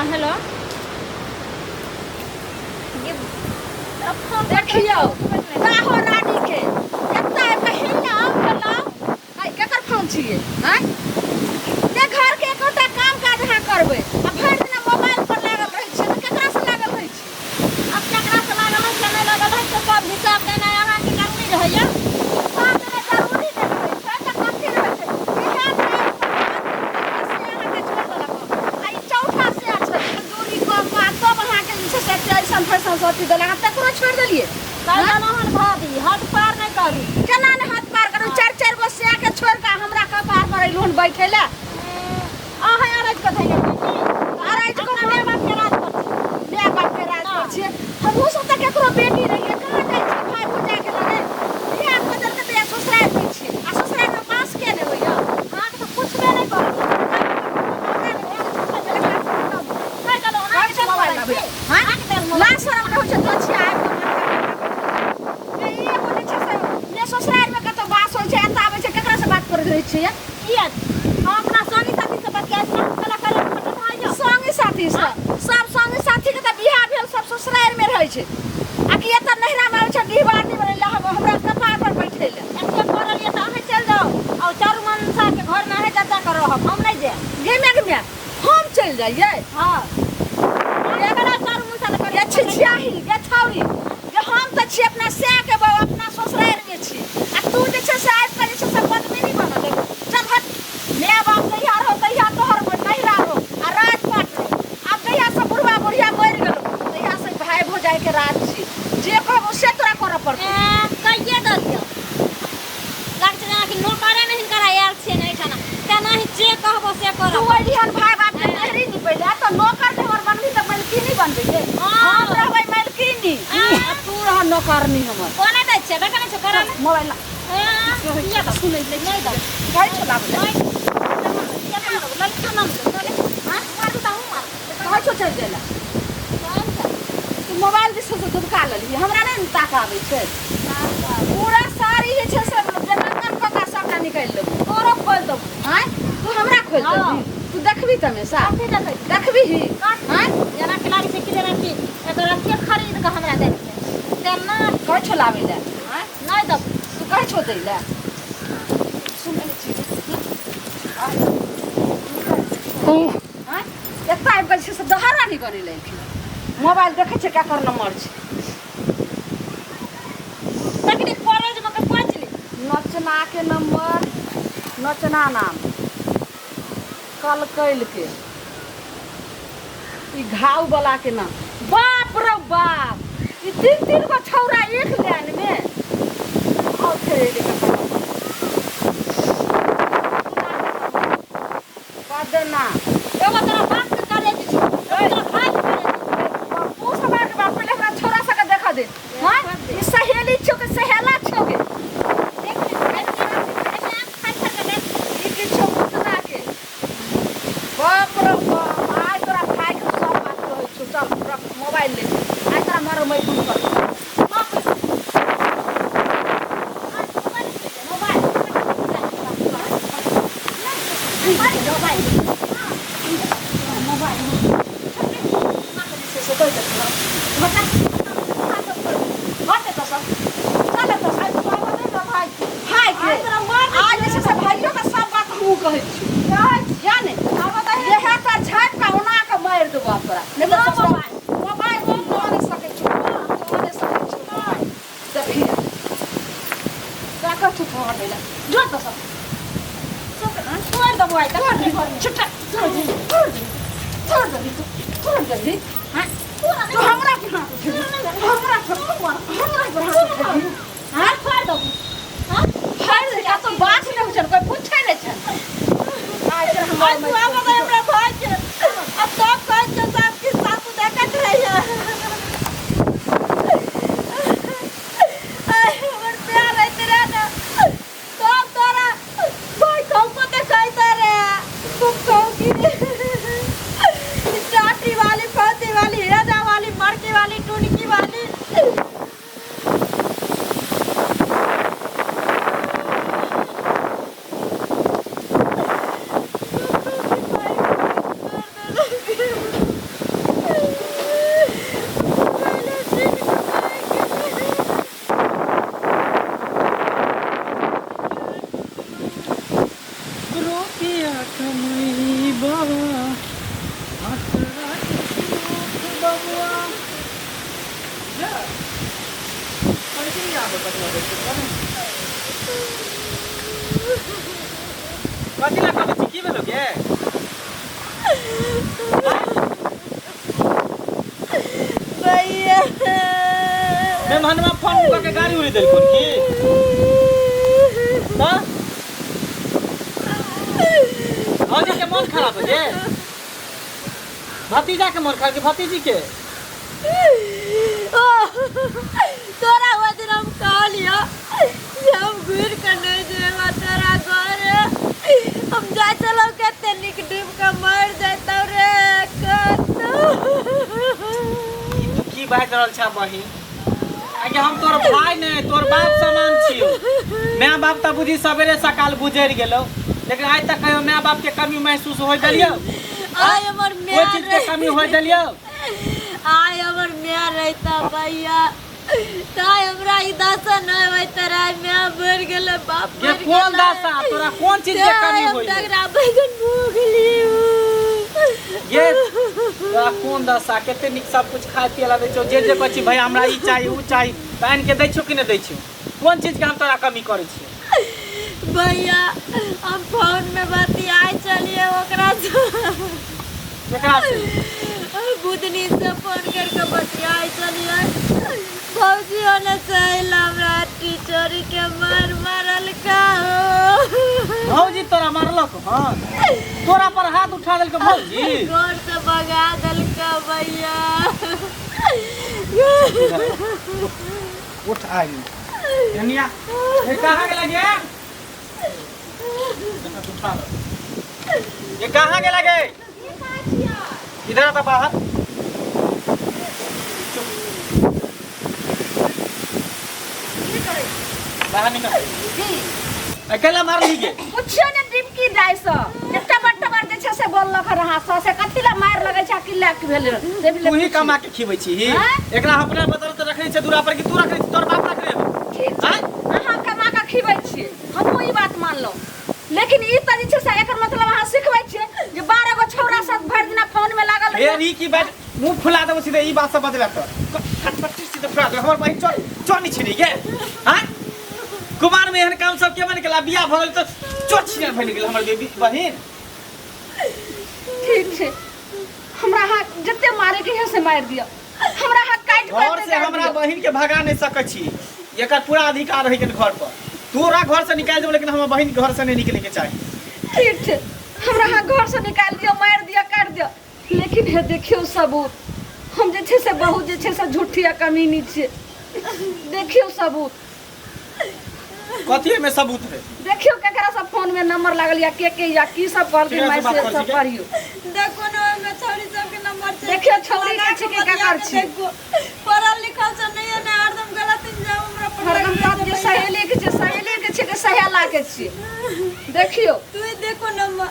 हँ हेलो देखियौ राहो रानी के एतऽ आबि कऽ हिला फैलाउ आइ केकर फोन छियै आँय ने घर के एकोटा काम काज अहाँ करबै आ भरि दिना मोबाइल पर लागल रहै छियै तऽ केकरा से लागल रहै छियै अब केकरा से लागल है से नहि लागल है से सब हिसाब देनाइ अहाँके जरूरी रहैया हिसाब देनाइ जरूरी नहि रहै छै तऽ कथी रहै छै इएह से अहाँके छोड़ि देलक आ ई चौथा से छै दूरी कऽ कऽ आ तब अहाँके जे छै से अइसन फैसन सब चीज देलक आ तकरो छोड़ि देलियै कहि देलहुँ हन भाभी हद पार नहि करू केना ने हाथ पार करू चारि चारि गो सए के छोड़ि कऽ हमरा कपार पर अयलहुँ हन बैठे लए अहाँ अरैज कऽ धैने छी की? अरैज कऽ अपना माय बाप के राज पर छी माय बाप के राज पर छियै हमहूँ सब तऽ केकरो बेटी रहियै कहाँ जाइ छियै भाय भौजाइ के लगे बियाह कऽ देलकै तऽ ससुरारि होइ छियै आ ससुरारिमे बास किया नहि होइया अहाँके तऽ पुछबे नहि करब कहि देलहुँ अहाँके तेल मोबाइल मोबाइल लाबै छी हँ अहाँके तेल मोबाइल लाज शरम नहि होइ छै दोछिया आबि कऽ माथा पर ई एगो जे छै से ने ससुरारिमे कतौ बास होइ छै एतऽ आबै छै केकरा से बात करैत रहै छियै किया हम अपना संगी साथी से बतियाइ छी अहाँ कला करे खटत भऽ जाउ संगी साथी से सब संगी साथी के तऽ बियाह भेल सब ससुरारि में रहै छै आ कि एतऽ नैहरा में आबै छै डिहबार नहि बनेला हम हमरा कपार पर बैठे ले एते पड़ल ये तऽ अहाँ चलि जाउ और चारू मनसा के घर में अहाँ जा जा कर रहब हम नहि जायब गे मैं गे हम चलि जाइए हाँ एकरा चारू मनसा लए गे छिछियाही गे छौरी गे हम तऽ छी अपना सए के बौ अपना ससुरारि में छी आ तू जे छै से आबि कऽ जे छै से बदमिनी बनल एगो चल हट माय बाप जहिया रहो तहिया तोहर नैहरा रहो आ राजपाट रहो आब जहिया से बुढ़वा बुढ़िया मरि गेलो तहिया से भाय भौजाई के राज छी जे कहबो से तोरा करऽ पड़तौ कहिए देलियौ लागै छै जेनाकि नौकरे नहि हिनकर आयल छियै ने एहिठाम तेनाही जे कहबो से तू करब ओहिहन भाय बाप के नहरी नहीं पहिले तऽ नौकर जे हमर बनबी तऽ मालकिनी बनबै गे हाँ। हम रहबै मालकिनी आ तू रह नौकरनी हमर कोना दै छियै देखै नहि छियै करऽ मोबाइल ला। किया दब सुनै नहि नहि दब कहै छौ लाबै लए। नहि केना देब लड़का नाम देब हाँ मारू तऽ हमहूँ मारब कहै छौ चलि जाइ लए तू मोबाइल जे छै से दुबका लेलही हमरा नहि ने ताक आबै छै पूरा साड़ी जे छै से बेरंगन कऽ कऽ सबटा निकालि लेबौ तोरो खोलि देबौ आँय तू हमरा खोलि हँ। देबही तू देखबही तमेशा कथी देखै छी देखबही आँय जेना कि लागै छै कि जेना कि एकर अथिये खरीद कऽ हमरा देलकै तेना कहै छौ लाबै लए आँय नहि देबौ तू कहै छौ दै लए सुनै नहि छी आँय एतऽ आबि कऽ जे छै से दहरा नहि करै लए मोबाइल देखै छियै केकर नंबर छै तखनी कॉलेज में के पहुँच ली नचना के नंबर नचना नाम कलकैल के ई घाव वाला के नाम बाप रे बाप ई तीन तीन गो छौरा एक लाइन में और फेर एलै ककर नंबर बदना एगो तोरा बाप के कॉलेज छौ एगो तोरा भाई के कॉलेज छौ तू सब आके बाप पहिले हमरा छौरा सबके देखऽ दे हाँ ई सहेली छौ के सहेला छौ गे देख ले देख ले खाइ खा के देख ई की छौ मुतना के बाप रे बाप आइ तोरा भाई के सब बात कहै छौ चल रख मोबाइल ले आइ तोरा मर मैथुन कर मोबाइल मोबाइल मोबाइल से कहि देलकै घटा घट एतऽ सब चल एतऽ सब भाई के आज जे छै से भाइयो के सब बात हमहूँ कहै छी या ने इएह तऽ झाँपि कऽ ओना कऽ मारि देबो आब तोरा नहि तऽ ससुरा मोबाइल हम लऽ नहि सकै छी हम लऽ नहि सकै छी मोबाइल देखी तोरा कहै छौ फोन हटै लए जो एतऽ सब छोड़ देबो आइ तक छुट्टा छोड़ दे छोड़ दे छोड़ दे छोड़ दे हाँ तू हमरा पर हाथ उठेबही हमरा पर हमरा पर हाथ उठेबही हाँ छोड़ देबो हाँ फाड़ि दे कतौ बात नहि होइ छनि कोइ पूछै नहि छनि आइ तोरा हम आज तू आबऽ दे हमरा भाई के अब सब कहै छै सब कि सासु देखैत रहैया आइ हमर प्यार होइत रहे ने सब तोरा भाई हमको देखैत रहे तुम कहू कि चाटी वाली फौती वाली हेजा वाली मरकी वाली टुनकी वाली कथी लए करै छी की भेलो गे भैया मेहमानवा फोन कऽ के गाड़ी उड़ी देलखुन की तऽ भौजी के मोन खराब हो गे भतीजा के मोन खराब कि भतीजी के ओ, तोरा वो दिन हम कहलियो जे हम घुरि कऽ नहि जेबा तोरा घर हम जाइ छलहुँ कते नीक डूबि कऽ मरि जैतौ रे कतौ तू की बाजि रहल छह बहिन आगे हम तोर भाई नहीं तोर बाप समान छियो माय बाप तऽ बुझी सवेरे सकाल गुजरि गेलो लेकिन आइ तक कहियो माय बाप के कमी महसूस होय देलियो आइ हमर कोई माय चीज के कमी होय देलियो आइ हमर माय रहिता भैया ताय हमरा ई दशा नहि होइत रहे माय मरि गेलै बाप ये मरि कोन गेलै दशा तोरा कोन चीज के कमी हम होय डगरा बैगन भऽ गेलियै ये तोरा कोन दशा कते नीक सब कुछ खाय पिए ला दै छौ जे जे कहै छी भैया हमरा ई चाही ऊ चाही तऽ आनि के दै छौ कि नहि दै छौ कोन चीज के हम तोरा कमी करै छियौ भैया हम फोन में बतियाइ छलियै ओकरा से केकरा से बुधनी से फोन करके बतियाइ छलियै भौजी ओने से अइला हमरा टीचर के मार मारलका हो भौजी तोरा मारलक हन तोरा पर हाथ उठा देलक भौजी घर से भगा देलका भैया उठ आई एनिया ये कहाँ गेला गे उठा लो। ये कहाँ गेला गे इधर आता बाहर चुप बाहर निकल अकेला मार ली गे कुछो ने डिमकी दाइ सँ एकटा बट्टा बार जे छै से बोललक हन अहाँ सँ से कथी लए मारि लगै छै आ की लए के भेल से भी तू ही कमा के खिबै छी आँय? एकरा अपना बदल तऽ रखने छै दूरा पर कि तू रखने छी तोर बाप रखने हो ठीक छै आँय? अहाँ कमा कऽ खिबै छियै हमहूँ ई बात मानलहुँ लेकिन ई तऽ जे छै से एकर मतलब अहाँ सिखबै छियै जे 12 गो छौड़ा सब भरि दिना फोन में लागल रहै फेर ई की बात मुंह फुला देबो सीधे ई बात सब बजला तऽ खटपट्टी सीधे फुला देबो हमर बहिन चल चल नहीं छिड़ी गे हाँ कुमार में एहन काम सब के बन गेला बियाह भऽ गेल तऽ चोर छिनल भऽ गेल हमर बेबी बहिन ठीक छै हमरा अहाँ जते मारे के है से मारि दिअ हमरा अहाँ काटि घर से हमरा बहिन के भगा नहीं सकै छी एकर पूरा अधिकार है घर पर तोरा घर से निकालि देबो लेकिन हमर बहिन घर से नहीं निकले के चाही ठीक छै हमरा अहाँ घर से निकालि दिअ मारि दिअ काटि दिअ लेकिन हे देखियौ सबूत हम जे छै से बहुत जे छै से झूठी आ कमीनी छियै देखियौ सबूत कथी में सबूत है देखियौ केकरा सब फोन में नंबर लागल या के के या की सब कहलकै केकरा से बात मैसेज करै सब छिकै? पढ़ियौ देखो ने ओहिमे छौरी सबके नंबर छै देखियौ छौरी के छै कि केकर छै। देखो पढ़ल लिखल सब नहीं है ने हरदम गलत इंजाम हमरा पर हरदम लगबै कहत छै जे भैया। सहेली के छै सहेली के छै कि सहेला के छियै देखियौ तू ही देखो नंबर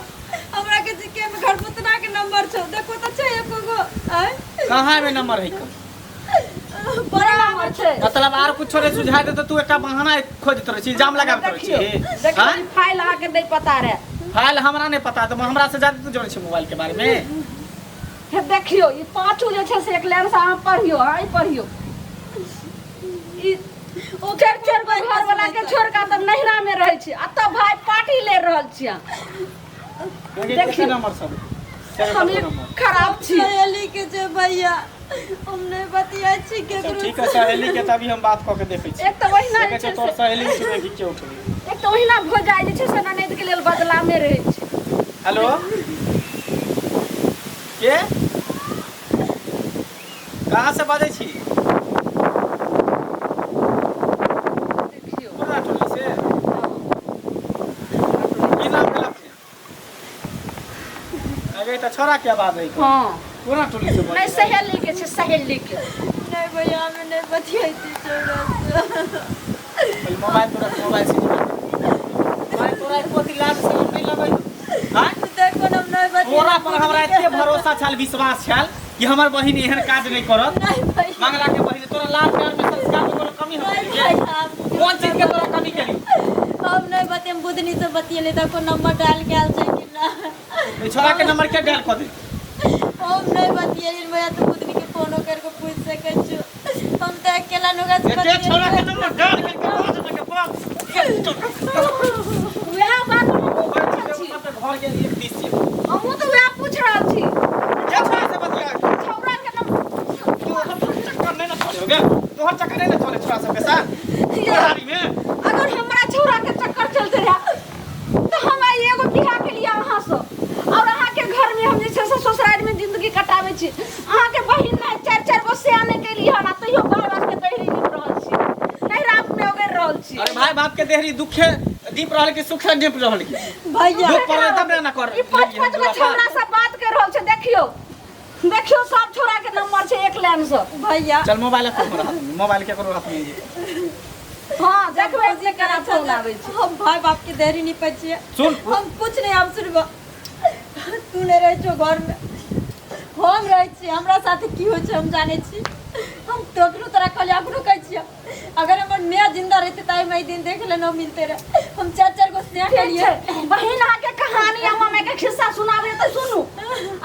हमरा के जे के में घर पुतना के नंबर छौ देखो तो छै एको गो आय कहाँ में नंबर है बड़ा नंबर छै मतलब आर कुछो नहीं सुझाय दे तो तू एकटा बहाना खोजत रहै छी इल्जाम लगाबैत रहै देखियौ छी देखियौ हाँ? ई फाइल अहाँके नहि पता रहे फाइल हमरा नहीं पता तो हमरा से ज्यादा तू जानै छी मोबाइल के बारे में हे देखियौ ई पाँचो जे छै से एक लाइन से अहाँ पढ़ियौ अहाँ ई पढ़ियौ ई चारि चारि गो घर वाला के छोड़ कऽ तब नैहरा में रहै छी आ तब भाई पार्टी ले रहल छी अहाँ देखिए नंबर सब हम ई खराब छी सहेली के छै भैया हम नहीं बतियाइ छी अच्छा केकरो ठीक है सहेली के तभी हम बात कऽ के देखै छी एक तऽ ओहिना देखै जे छै छै तोर से सहेली छै कि के उठबै एक तऽ ओहिना भऽ जाइ जे छै से ननैद के लेल बदलामे रहै छै हेलो के कहाँ से बाजै छी देखियौ पूरा टोली से की नाम भेल अपने अरे तऽ छोरा के आवाज है हँ पूरा टोली से नहि बाजै सहेली के छै सहेली के नहीं भैया हमें नहीं बतियाइ छी छोरा से पहिले मोबाइल तोरा मोबाइल से भाई तोरा एको अथी लाज शरम नहि लगै हौ? आँय? देखो न हम नहीं बतियाइ तोरा पर हमरा एते भरोसा छल विश्वास छल कि हमर बहिन एहन काज नहि करत नहीं भैया मंगला के बहिन तोरा लाज प्यार में संस्कार में कोनो कमी हो नहीं भैया कोन चीज के तोरा कमी केली हम नहीं बतियाम बुधनी से बतियेली देखो नंबर डाल के आयल छै कि ना ई छोरा के नंबर के डायल कऽ दे हम नहीं बतियेली भैया तो बुधनी के फोनो करके पूछ सकै छो हम तो अकेला गेलन ओकरा से एते छोड़ा के तुम डर के पास के पास वएह बात हमहूँ पूछै छी। घर के एक दिस छी हमहूँ तऽ वएह पूछ रहल छी। के छोड़ा से बतिया छौड़ा के नाम तोहर चक्कर नहीं ना चले होगे तोहर चक्कर नहीं ना चले छोड़ा सबके साथ बुढ़ारी में अगर हमरा छौड़ा के चक्कर चलते रहे तऽ हम आइ एगो बियाह के लिए अहाँ से और अहाँ के घर में हम जे छै से ससुराल में जिंदगी कटाबै छी। अहाँ के बहिन नहि चारि चारि गो सियाने के लिए हन आ तैयो बाल बाप के दहरी नीप रहल छी, नैहरा में ओगरि रहल छी। अरे भाई बाप के देहरी दुखे दीप रहल कि सुखे दीप रहल कि भैया दुख पड़ल तब ना कर ई पाँच पाँच गो छौड़ा से बात कर रहल छै। देखियो देखियो सब छौड़ा के नंबर छै एक लाइन से। भैया चल मोबाइल रखो हमरा हाथ में, मोबाइल के करो हाथ में जे। हाँ देखबै जे केना फोन आबै छै। हम भाई बाप के देहरी नहीं पचिए। सुन हम कुछ नहीं, हम सुनबो तू नहीं रहे छो घर में, हम रहै छी, हमरा साथे की होइ छै हम जानै छी। हम तोकरो तोरा कहलियै अखनो कहै छियै, अगर हमर माय जिंदा रहते तऽ आइ दिन देख ले न मिलते रहे। हम चारि चारि गो स्नेह ठीक केलियै। छै बहिन, अहाँके कहानी हम मम्मी के खिस्सा सुनाबै तऽ सुनू।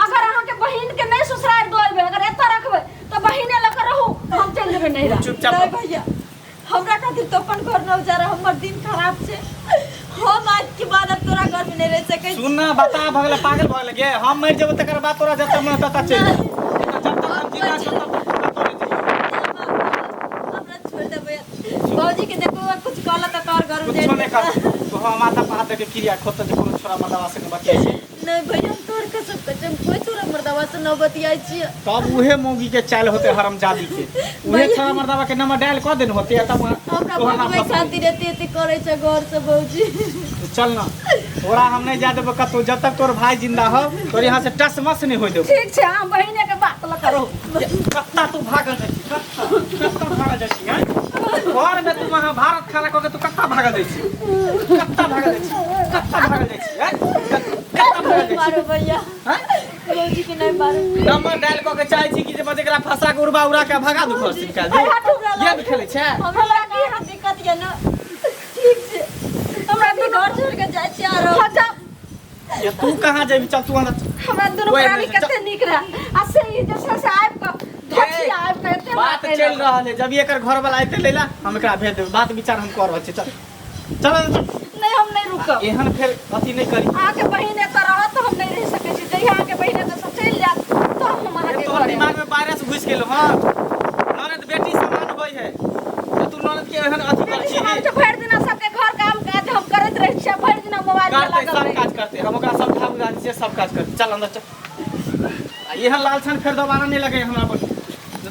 अगर अहाँके बहिन के नहि ससुराल दऽ अयबै, अगर एतऽ रखबै तऽ बहिने लऽ कऽ रहू, हम चलि जेबै नैहरा। चुपचाप नहीं भैया, हमरा खातिर तो अपन घर न उजारा, हमर दिन खराब छै। हम आज के बाद अब तोरा घर में नहीं रह सकै छी। सुन ना, बता भगल पागल भगल गे, हम मर जेबो तकर बाद तोरा जतऽ मन ततऽ चलि जा। जब तक हम जिंदा छी तब तक कतौ नहि जइहे। हमरा छोड़ दे भैया, बाबूजी के देखो कुछ कहला तो तोहर घर कुछो उजाड़ नहि कर तो हम माथा पर हाथ दे के क्रिया खोत जे कोनो छोरा मर्दावा से बतियाइ छै। नहीं भैया, हम तोहर कसम कहै छी, हम कोई छोरा मर्दावा से न बतियाइ छियै। तब उहे मौगी के चाल होते हरामजादी के, उहे छोरा मर्दावा के नंबर डायल कऽ देने होते तब हमरा तोहर नाम भगबै फंसबै। खातिर एते एते करै छै घर से बाबूजी। तो चल ना, तोरा हम नहीं जा देबो कतौ, जब तक तोर भाई जिंदा हो तोर यहाँ से टस मस नहीं होय देबो। ठीक छै, अहाँ बहिने के बात लऽ कऽ रहू। कत्ता तू भागल जाइ छी, कत्ता कत्ता भागल जाइ छी हैं? घर में तू महाभारत खाना कऽ के तू कत्ता भागल जाइ छी, कत्ता भागल जाइ छी, कत्ता भागल जाइ छी हैं? कत्ता भागल जाइ छी मारो भैया हैं? बाबूजी के नहीं मारो। नंबर डायल कऽ के चाहै छी कि जे बस एकरा फंसा के उड़बा उड़ा के भगा दू घर से निकाल दू। गेम खेलै छै। हमरा की यहाँ दिक्कत ये ना, ठीक छै हमरा भी घर छोड़ के जाइ छी आरो। हाँ, जाउ। ये तू कहाँ जेबी? चल तू अंदर चल। हमरा दुनू ओए, प्राणी चल। कते नीक रहे आ से ई जे छै से आबि कऽ धोती आबि कऽ एते बात कयलक। चलि रहल है, जब एकर घर वाला एते लैला हम एकरा भेज देबै, बात विचार हम कऽ रहल छी। चल चल चल। नहि, हम नहि रुकब। एहन फेर अथी नहि करी। अहाँके बहिन एतऽ रहत तऽ हम नहि रहि सकै छी। जहिया अहाँके बहिन एतऽ से चलि जायत तऽ हम अहाँके तोहर घर आयब। दिमाग में वायरस घुसि गेलो। हँ, ननद बेटी समान होइ है तऽ तू ननद के एहन अथी करै बेटी छी? समान छै, भरि दिना सबके घर काम काज हम करैत रहै छियै, भरि दिना मोबाइल पर करतै लागल सब रहै। काज करतै, हम ओकरा समझा बुझा दै छियै, सब काज करतै। चल अंदर चल। आ एहन लालछन फेर दोबारा नहि लगे हमरा पर।